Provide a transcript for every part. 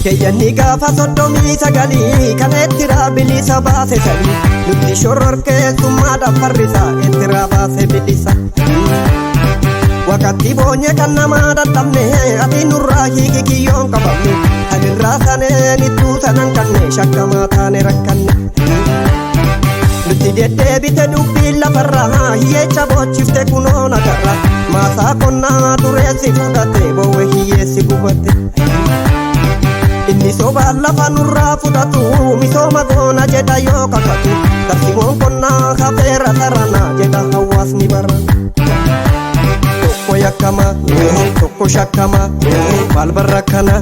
Keeyyanni gaafa 39 kan Eertiraa bilisa baase sanii nutti shororkeessummaadhaaf farrisa Eertiraa baase bilisa. Wakatti boonye kan namaa dadhabne ati nurraa hiiki kiyyoon qabamne anirraa saneen ittuu sanan kanne shakkamaa taane rakkanne. Nutti deddeebite dubbiin lafarraa hiyyeecha boochifte kunoo nagarra maasaa qonnaa dureessi fudhate boowwe hiyyeessi gubate. Inni sobaan lafa nurraa fudhatu misooma goona jedha yoo kakatu tarsiimoon qonnaa hafeera sarana jedha hawaasni barana. Tokko yakkama tokko shakkama maal barra kana.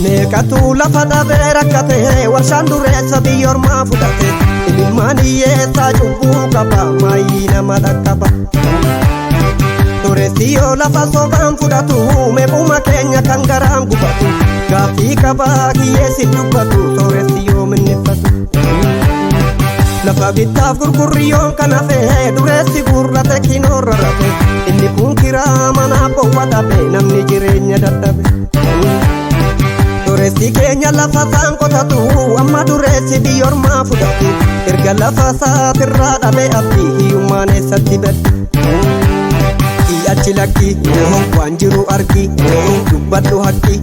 Meeqatu lafa dhabee rakkate warshaan dureessa biyyoormaa fudhate ilmaan hiyyeessaa cubbuu qaba maayii nama dhaqqaba. Dureessi yoo lafa sobaan fudhatu meequma keenya kan garaan gubatu gaaffii qabaa hiyyeessi dubbatu sooressi yoo minneffatu. Lafa bittaaf gurgurriyoon kan hafe dureessi gurrate kinoon rarrate inni kun kiraa manaa bowwa dhabe namni jireenya dadhabe. Dureessi keenya lafa isaan qotatu amma dureessi biyyoormaa fudhatu erga lafa isaatirraa dhabe abdii hiyyummaan eessatti baddi. Achi lakki waan jiru argi dubbadhu haqqi.